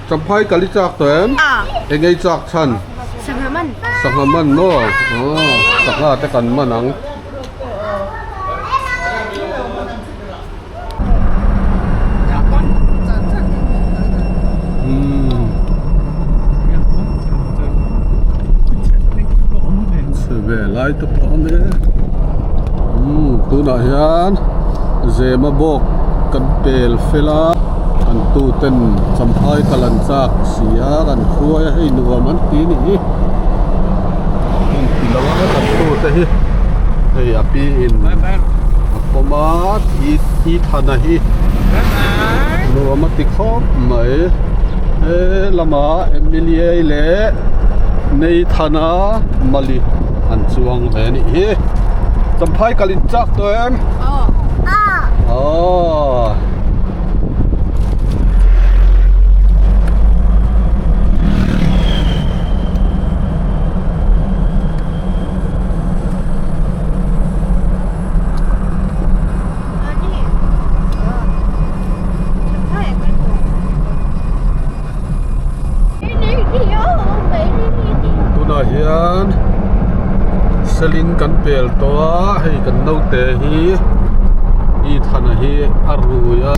Champhai kal i chak tawh em? Eng ei chak chhan? Sangha man. Sangha man maw? Aw sangha te kan man ang. Chhe ve lai te pawh a awm e umm tunah hian zema bawk kan pel fel a an tu ten champhai kal an chak si a kan hruai a hei nuam an ti a ni hi an ti lo a kan tu te hi hei a pi in a pawm a i thana hi nuam a ti khawp mai he lamah Emilia leh Neithana Mali an chuang ve a nih hi Champhai kal in chak tawh em aw. Tunah hian seling kan pel tawh a hei kan naute hi i thana hi a rui a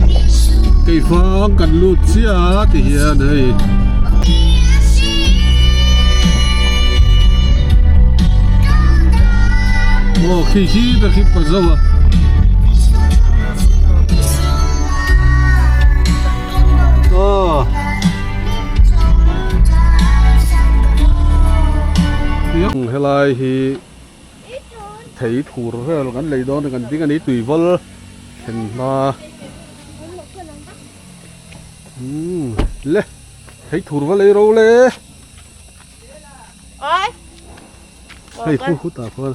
keifang kan lut chiah a ti hian hei. Aw khi khi ber khi pa zo a. Aw. Helai hi thei thur vel kan lei dawn a kan ding a ni tuivawl thlen hma umm le thei thur va lei ro le. Hei khu khu tah khuan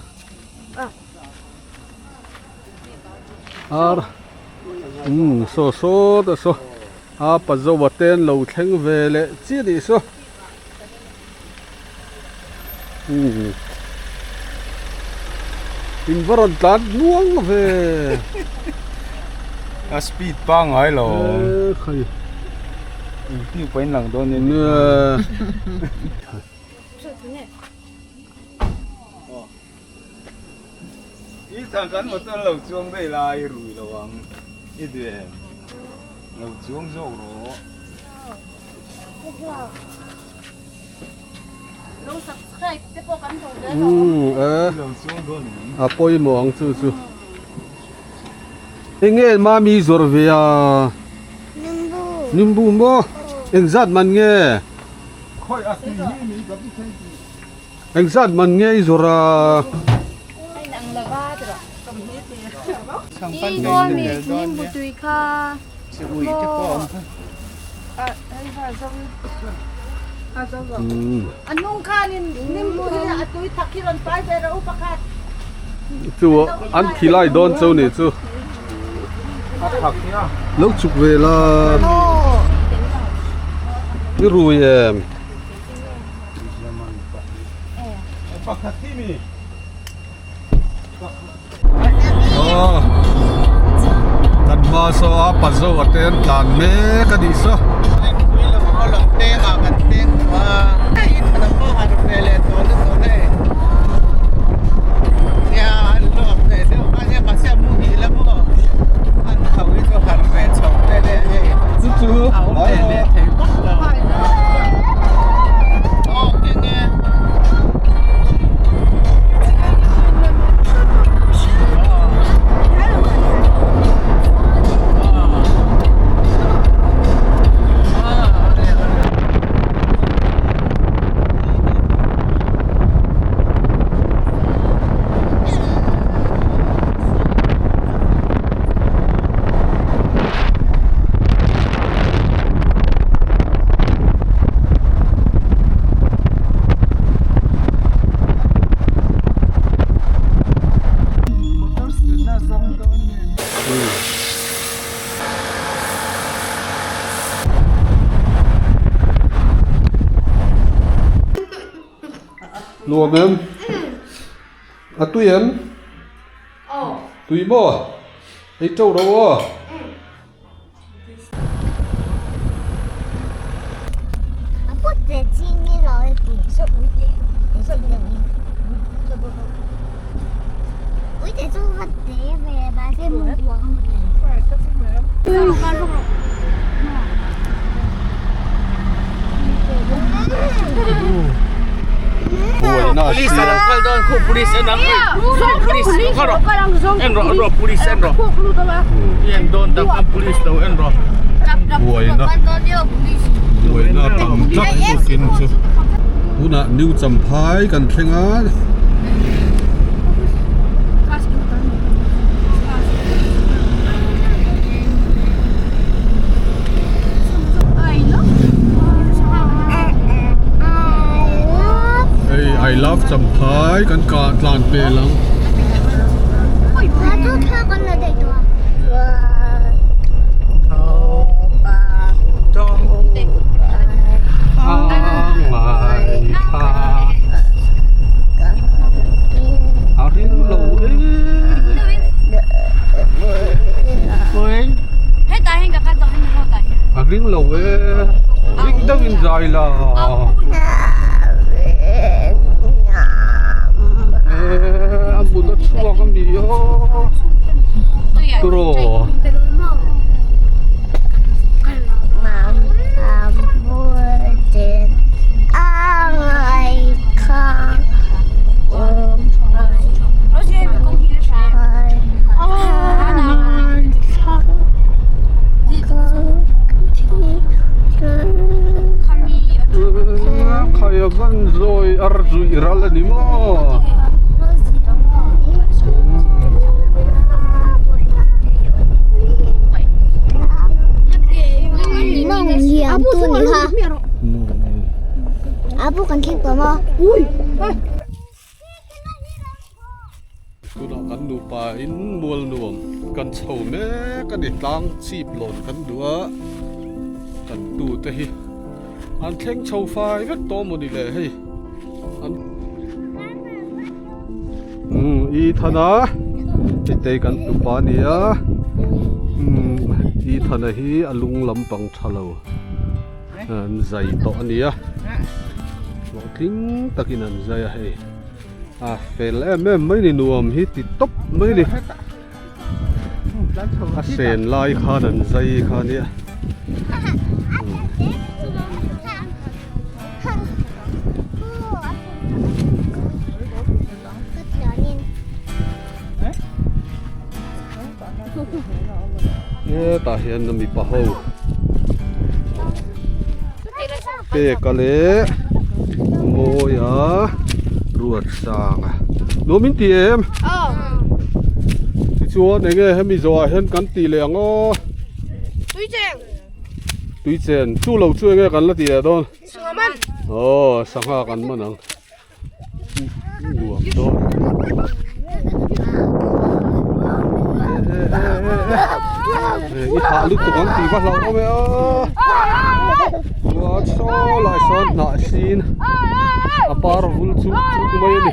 ar umm saw saw ta saw a pazo a te an lo thleng ve leh chiah a nih saw umm in va rawn tlan nuang ve a speed pangngai lo e khai in tih pawhin lang dawn nia I thang kan motor lo chuang daih lai rui lo ang i duh em lo chuang zawk rawh. A pawimawh ang chu chu enge mami zawrh ve a nimbu maw engzat man nge. Engzat man nge i zawrh a? Chu an thi lai dawn chu ni chu. Lo chuk ve la. I rui em? Kan hma saw a pazo a te an tlan mek a nih saw. Chu chu Nuam em? A tui em? Tui maw? Ei teuh ro aw. Buaina buaina tam tlat tukin chu tunah New Champhai kan thleng a. Hei I love Champhai kan kah tlan pel ang. A ring lo e a ring lo e ring deuhin zai la a mut a chhuak a mi aw turaw. Khaia van zawi ar zuih ral a ni maw? Tunah kan nupa in mual nuam kan chho mek a ni tlang chip lawn kan duh a kan tute hi an thleng chho fai vek tawh maw ni le hei an umm i thana titei kan tupa a ni a umm i thana hi a lung lampang tha lo. An zai tawh a nia hlawhtling takin an zai a hei a fel em em mai ni nuam hi ti tawp mai ni a sen lai khan an zai kha nia. Hetah hian mipa ho peka leh mawia ruat sanga nuam in ti em tichuan eng nge hemi zawhah hian kan tih leh ang aw tui chen chu lo chu eng nge kan la tih leh dawn aw sangha kan man ang. Nuam dawn. I hah lutuk ang tih va hlauh awm e aw. Chuan saw lai sawn hnah sin a par vul chuk chuk mai a ni.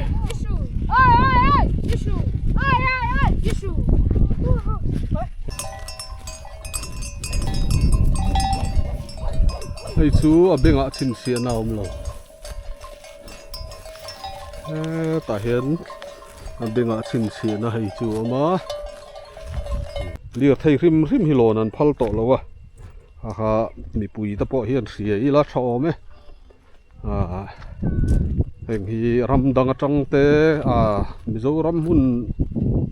Hei chu a bengah chhinchhiahna a awm lo. Hetah hian a bengah chhinchhiahna hei chu a awm a lirthei hrim hrim hi lawn an phal tawh lo a aha mipui te pawh hian hria ila tha awm e ah heng hi ram dang atang te ah Mizoram hmun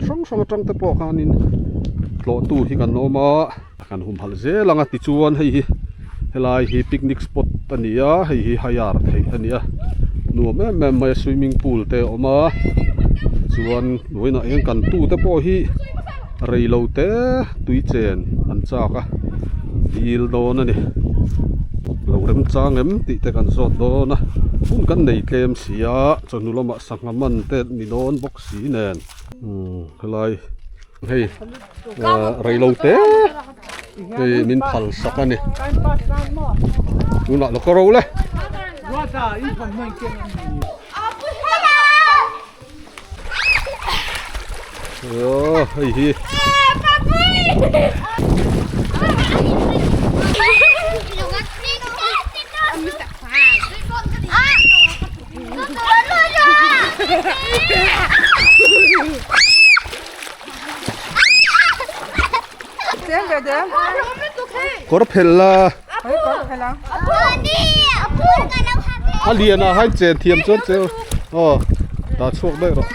hrang hrang atang te pawh khanin tlawhtu hi kan awm a. Kan humhalh zel ang a tichuan hei hi helai hi picnic spot a ni a hei hi hire theih a ni a nuam em em mai a swimming pool te a awm a chuan vawiinah hian kan tute pawh hi reilo te tui chen an chak a dil dawn a ni lo remchang em tih te kan zawt dawn a hun kan nei tlem si a chawhnu lamah sangha man te ni dawn bawk si nen umm helai hei. Rei lo te hei min phal sak a ni tunah lo ka ro le. Aw hei hi. Kawr phelh la. A lian ah khan chen thiam chuan che aw dah chhuak daih rawh.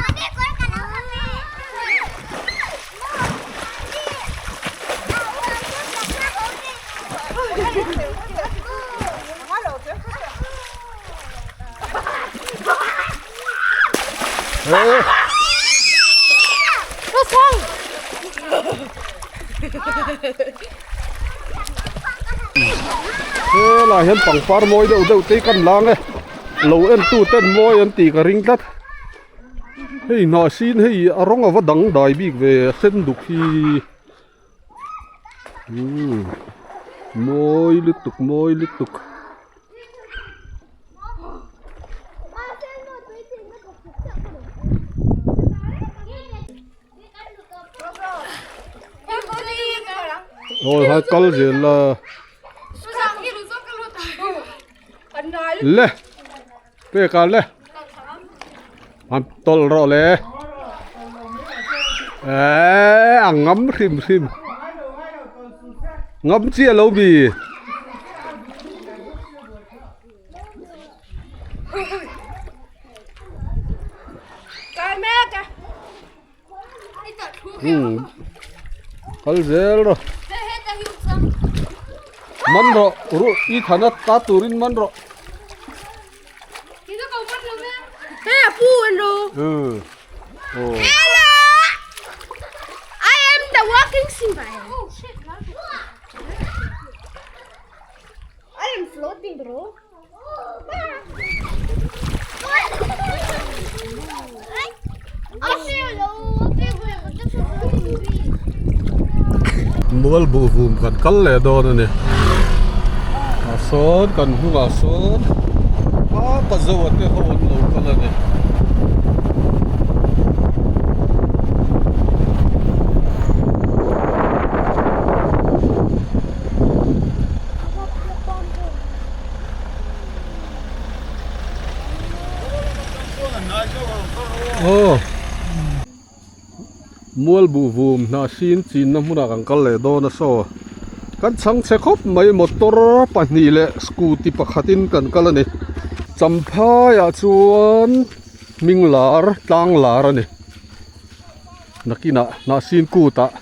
Helai hian pangpar mawi deuh deuh te hi kan lang e lo en tu ten mawi an tih ka ring tlat hei hnah sin hei a rawng ava dang dai bik ve a sen duk hi umm mawi lutuk mawi lutuk. Awi hai kal zel la le pek ah le an tawlh rawh le eee a ngam hrim hrim ngam chiah lo mi. Kal zel rawh man rawh ruh i thana ta turin man rawh Hello I am the walking Simba I am floating bro Mual buhvum kan kal leh dawn a ni ah sawn kan hnungah sawn a pa zo a te ho an lo kal a ni. Aw mual buh vum hnah sin chinna hmunah kan kal leh dawn a saw kan chhang chhe khawp mai motor pahnih leh scooty pakhatin kan kal a ni champhaiah chuan hming lar tlang lar a ni nakinah hnah sin kutah.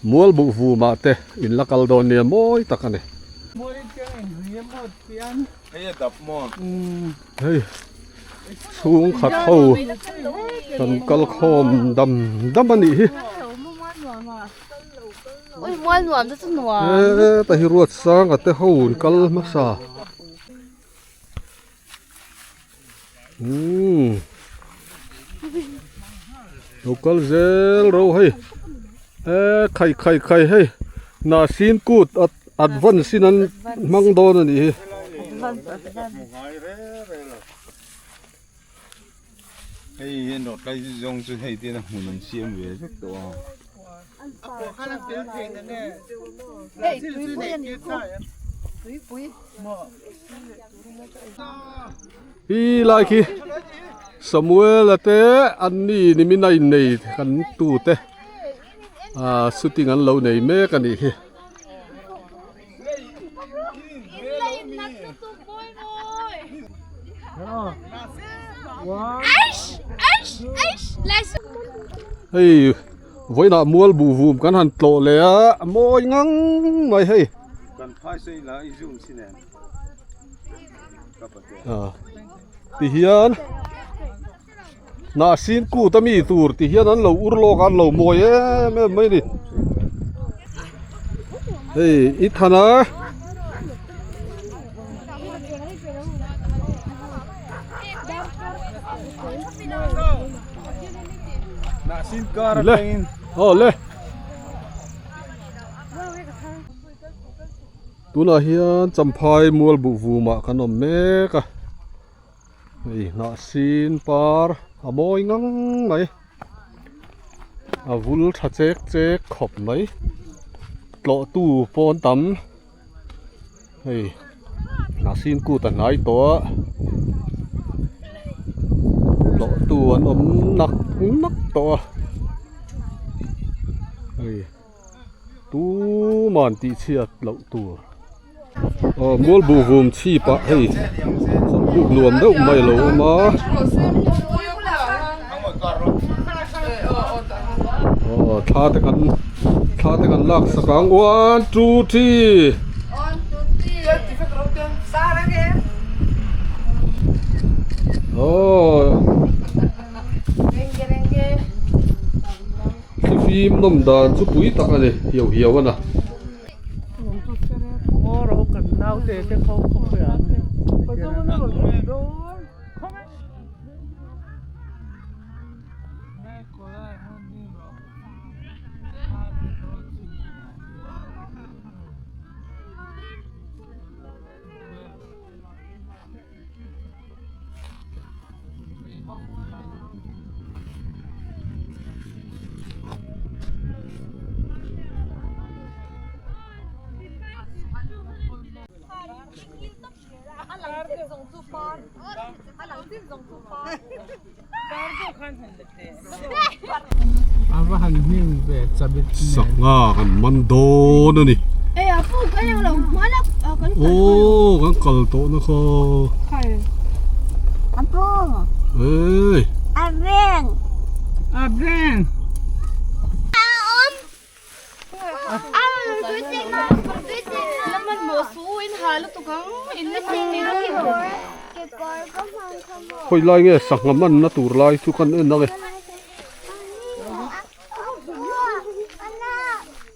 Mual buh vumah te in la kal dawn nia mawi tak a ni. Hei chhungkhat ho kan kal khawm dam dam a nih hi. Heta hi Ruatsanga te ho in kal hmasa. Umm lo kal zel ro hei eh khai khai khai hei hnahsin kut advance in an hmang dawn a nih hi. Hei hian rawtlai zawng chu hei te hian a hmun an siam ve vek tawh a. Hi lai khi Samuel a te an ni nimin a innei kan tu te ah shooting an lo nei mek a nih hi. Hei vawiinah mual buh vum kan han tlawh leh a a mawi ngang mai hei. Tihian hnahsin kut a mi tur ti hian an lo ur lawk a an lo mawi em em mai a ni hei i than a. Le aw le tunah hian champhai mual buh vumah kan awm mek a. Hei hnah sin par a mawi ngang mai a vul tha chek chek khawp mai tlawh tu pawn tam hei hnah sin kut a hnai tawh a tlawh tu an awm nak nak tawh a hei. Tuman tih chhiat loh tur. Aw mual buh vum chhip ah hei chawlhbuk nuam deuh mai a lo awm a. Aw thla te kan thla te kan lak sak ang one two three. Aw. Thlifim nawm dan chu pui tak a ni hiau hiau a na. Sangha kan man dawn a ni. Aw kan kal tawh na kha. Ei. Khawi lai nge sangha manna tur lai chu kan en ang e.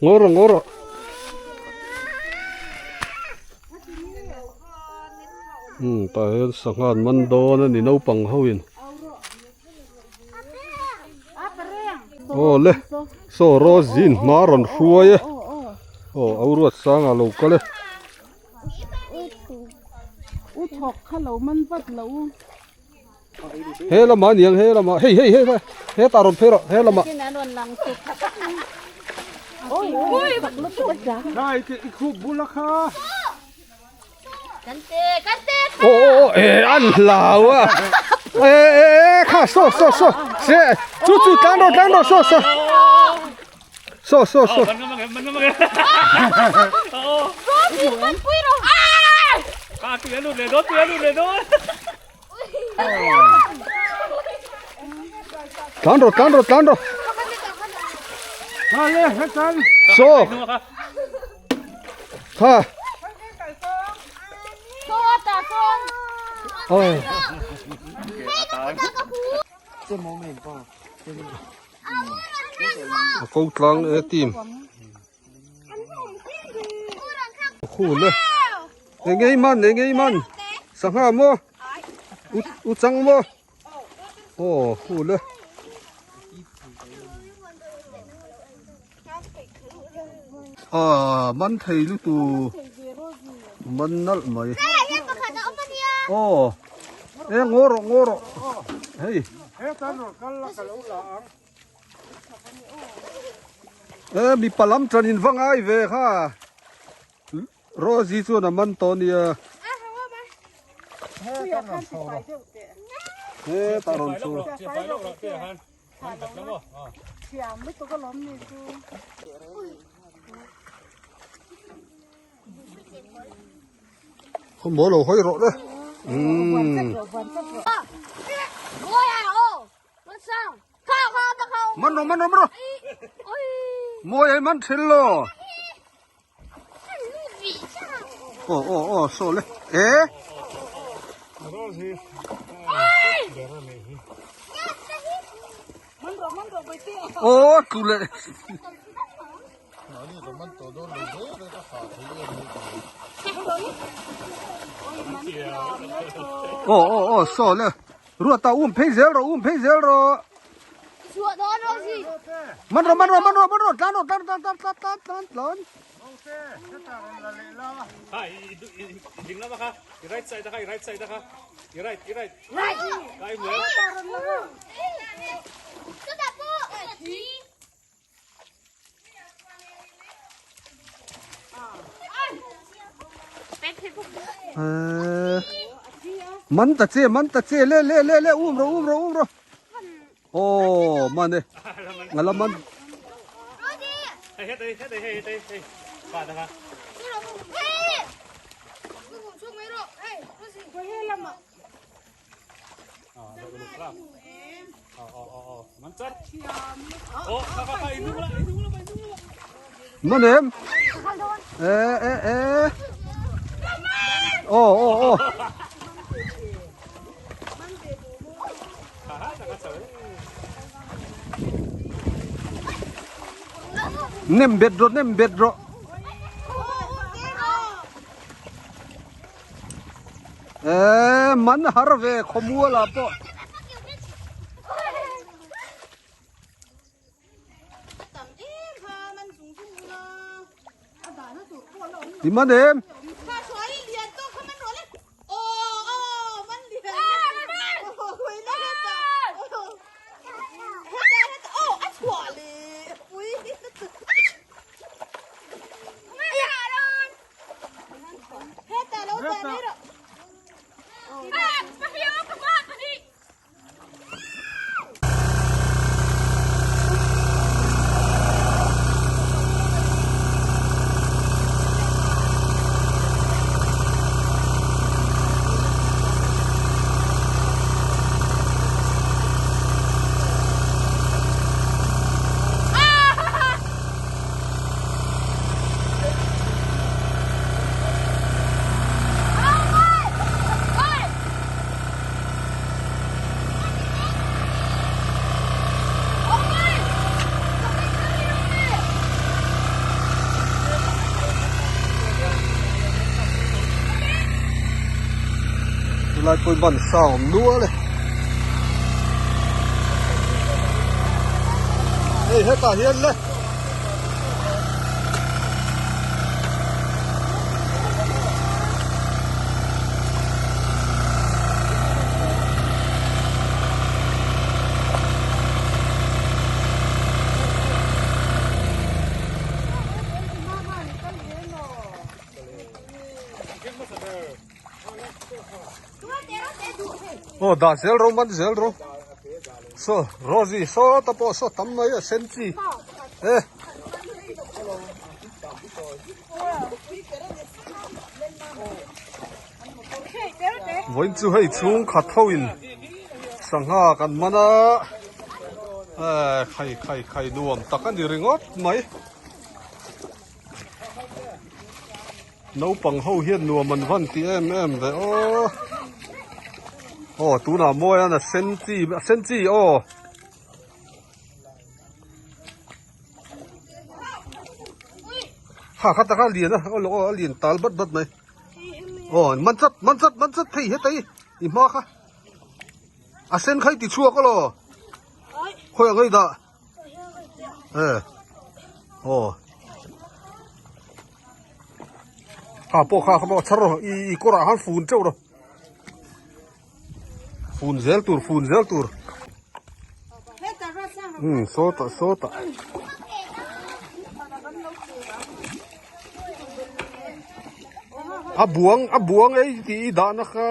Ngaw rawh ngaw rawh. Umm tah hian sangha an man dawn a ni naupang ho in. Aw le saw Rosie in hma a rawn hruai e aw au ruat sanga lo kal e. He lamah a ni ang he lamah hei hei hei hetah rawn phei rawh he lamah. Aw aw aw eh an hlau a eh eh eh kha saw saw saw se chu chu tlan rawh tlan rawh saw saw saw saw saw tlan rawh tlan rawh tlan rawh saw kha a ko tlang e team khul e eng ei man eng ei man sangha maw u u chang maw aw khul e ah man thei lutu man nalh mai aw e ngaw rawh ngaw rawh hei E mipa lam tan in va ngai ve kha Rosie chuan a man tawh nia he ta rawn chho Không bố lo hawi rawh le umm Man rawh man rawh man rawh mawi ai man thin lo aw aw aw saw le e aw tlu leh aw aw aw saw le Ruata um phei zel rawh um phei zel rawh. Man rawh man rawh man rawh man rawh tlan rawh tlan tlan tlan tlan tlan tlan tlan. Ha i ding lama kha i right side kha i right side kha i right i right. Kai mu. Man ta che man ta che le le le le um ro um ro um ro oh man e ngala man. Hei hetei hetei hei hetei hei pa ta kha. Man em? E e e. Oh oh oh. Nem bet rawh nem bet rawh. E man har ve khawmual ah pawh. Ti man em? Chulai pawh hi ban sa a awm nual e. Hei hetah hian le. Aw dah zel ro man zel ro saw Rosie saw ta pawh saw tam mai a sen chi e. Vawiin chu hei chhung khat ho in sangha kan man a khai khai khai nuam tak a ni ringawt mai. Naupang ho hian nuam an van ti em em ve aw. Aw tunah mawi a sen chi a sen chi aw. Ha kha taka lian a aw aw a lian tal bat bat mai. Aw man chat man chat man chat thei hetei i hma kha. A sen kha i ti chhuak alaw. Khawi ang ei dah. E aw ha pawh kha kha pawh chhar rawh i i kawrah khan fun teuh rawh fun zel tur fun zel tur um sawtah sawtah a buang a buang ei tih i dahna kha.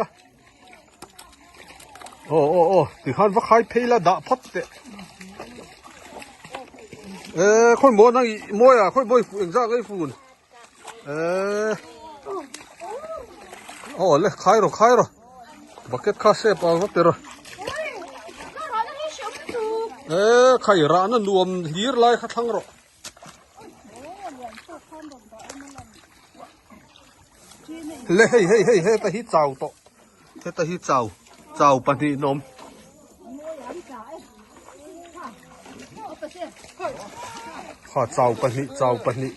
Aw aw aw tikhan va khai phei la dah phawt teh eh khawi maw nang i mawi ah khawi maw i fuh engzah nge i fun eh aw le khai rawh khai rawh bucket kha sep ah va pe rawh eh khai rahna nuam hlir lai kha thlang rawh. Le hei hei hei heta hi chau tawh heta hi chau chau pahnih an awm kha chau pahnih chau pahnih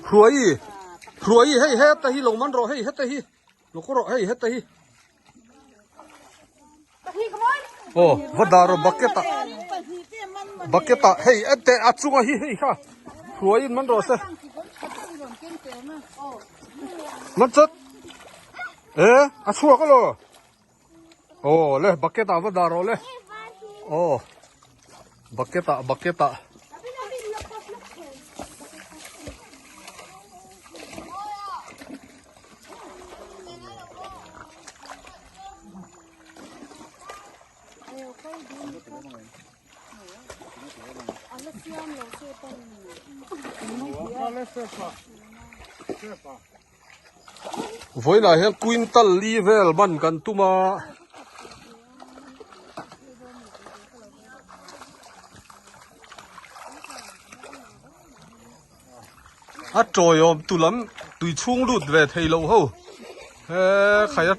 Hruai hruai hei heta hi lo man rawh hei heta hi. Lo kawr rawh hei heta hi. Aw va dah rawh bucket ah bucket ah hei ente a chunga hi hei kha hruaiin man rawh se. Man chat e a chhuak alo. Aw le bucket ah va dah rawh le. Aw bucket ah bucket ah. Vawiinah hian quintal li vel man kan tum a. A tawiawm tu lam tui chhung lut ve thei lo ho he khai a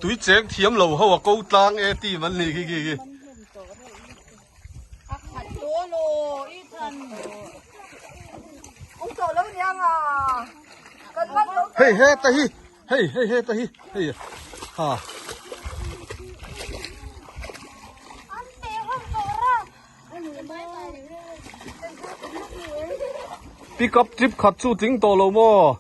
tui cheng thiam lo ho a ko tlang e team an nih khi khi khi. Hei heta hi hei hei heta hi hei ha. Pick up trip khat chu tling tawh lo maw?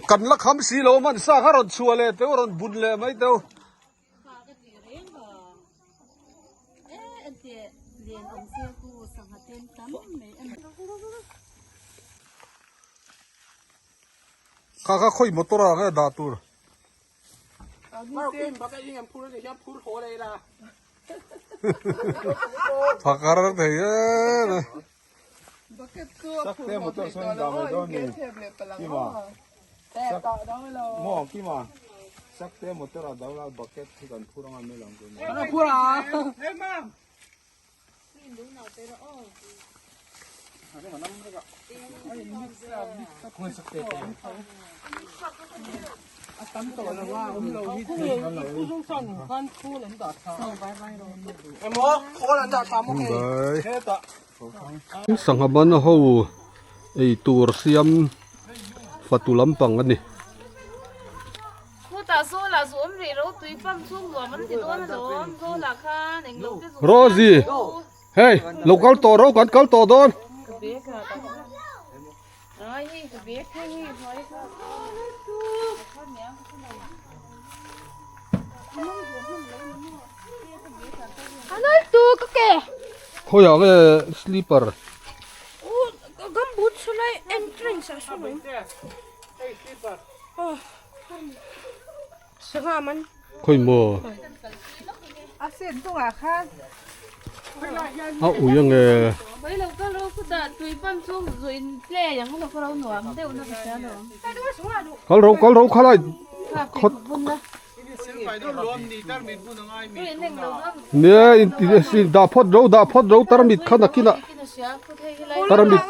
Kan la kham si lo hman sa kha rawn chhuah leh teuh rawn bun leh mai teuh. Kha kha khawi motor ah nge dah tur. Phakar thei em e. Sangha ban ho ei tur siam fatu lampang a ni. Rosie Hei lo kal tawh ro kan kal tawh dawn. Khawiah nge slipper? Khawi maw? A ui ange. Kal ro kal ro khalai khawt Nia in dah phawt ro dah phawt ro tarmit kha nakinah tarmit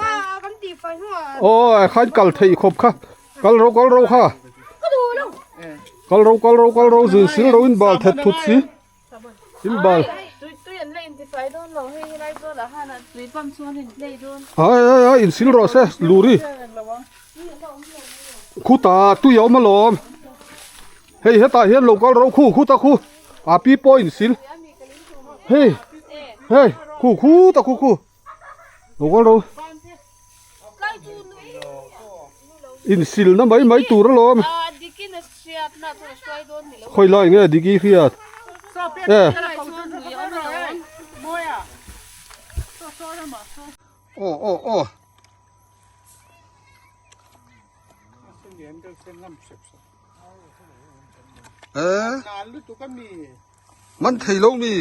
aw khain kal theih khawp kha. Kal ro kal ro kha. Kal ro kal ro kal ro zin sil ro in bal that thut si. In bal. Ai ai ai in sil ro se luri. Khuta tui a awm alawm. Hei hetah hian lo kal ro khu khuta khu. A pi pawh in sil. Hei hei khu khuta khu khu. Lo kal ro. Insilna mai mai tur alawm. Khawi lai nge dik i hriat? E. Aw aw aw. E. Man thei lo mi.